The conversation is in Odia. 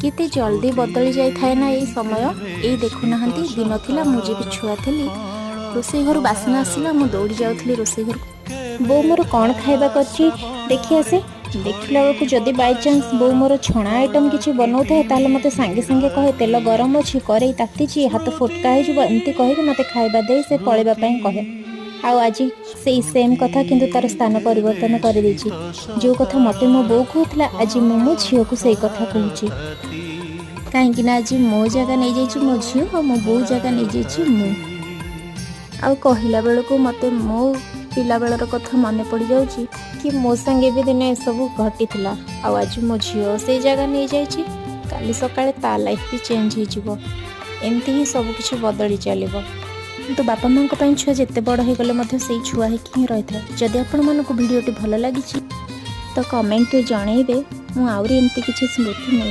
କେତେ ଜଲ୍ଦି ବଦଳି ଯାଇଥାଏ ନା ଏଇ ସମୟ। ଏଇ ଦେଖୁନାହାନ୍ତି, ଦିନ ଥିଲା ମୁଁ ଯେବେ ଛୁଆ ଥିଲି, ରୋଷେଇ ଘରୁ ବାସ୍ନା ଆସିଲା, ମୁଁ ଦୌଡ଼ି ଯାଉଥିଲି ରୋଷେଇ ଘରକୁ, ବୋଉ ମୋର କ'ଣ ଖାଇବା କରିଛି ଦେଖି ଆସେ। ଦେଖିଲା ବେଳକୁ ଯଦି ବାଇଚାନ୍ସ ବୋଉ ମୋର ଛଣା ଆଇଟମ୍ କିଛି ବନଉଥାଏ, ତାହେଲେ ମୋତେ ସାଙ୍ଗେ ସାଙ୍ଗେ କହେ, ତେଲ ଗରମ ଅଛି, କରେଇ ତାତିଛି, ହାତ ଫୋଟକା ହେଇଯିବ। ଏମିତି କହିକି ମୋତେ ଖାଇବା ଦେଇ ସେ ପଳେଇବା ପାଇଁ କହେ। ଆଉ ଆଜି ସେଇ ସେମ୍ କଥା, କିନ୍ତୁ ତାର ସ୍ଥାନ ପରିବର୍ତ୍ତନ କରିଦେଇଛି। ଯେଉଁ କଥା ମୋତେ ମୋ ବୋଉ କହୁଥିଲା, ଆଜି ମୁଁ ମୋ ଝିଅକୁ ସେଇ କଥା କହୁଛି। କାହିଁକି ନା ଆଜି ମୋ ଜାଗା ନେଇଯାଇଛି ମୋ ଝିଅ ଆଉ ମୋ ବୋଉ ଜାଗା ନେଇଯାଇଛି ମୁଁ। ଆଉ କହିଲା ବେଳକୁ ମୋତେ ମୋ ପିଲାବେଳର କଥା ମନେ ପଡ଼ିଯାଉଛି କି ମୋ ସାଙ୍ଗେ ବି ଦିନେ ଏସବୁ ଘଟିଥିଲା। ଆଉ ଆଜି ମୋ ଝିଅ ସେଇ ଜାଗା ନେଇଯାଇଛି, କାଲି ସକାଳେ ତା ଲାଇଫ୍ ବି ଚେଞ୍ଜ ହେଇଯିବ। ଏମିତି ହିଁ ସବୁକିଛି ବଦଳି ଚାଲିବ। କିନ୍ତୁ ବାପା ମାଆଙ୍କ ପାଇଁ ଛୁଆ ଯେତେ ବଡ଼ ହେଇଗଲେ ମଧ୍ୟ ସେଇ ଛୁଆ ହେଇକି ହିଁ ରହିଥାଏ। ଯଦି ଆପଣମାନଙ୍କୁ ଭିଡ଼ିଓଟି ଭଲ ଲାଗିଛି, ତ କମେଣ୍ଟରେ ଜଣେଇବେ। ମୁଁ ଆହୁରି ଏମିତି କିଛି ସ୍ମୃତି ନେଇ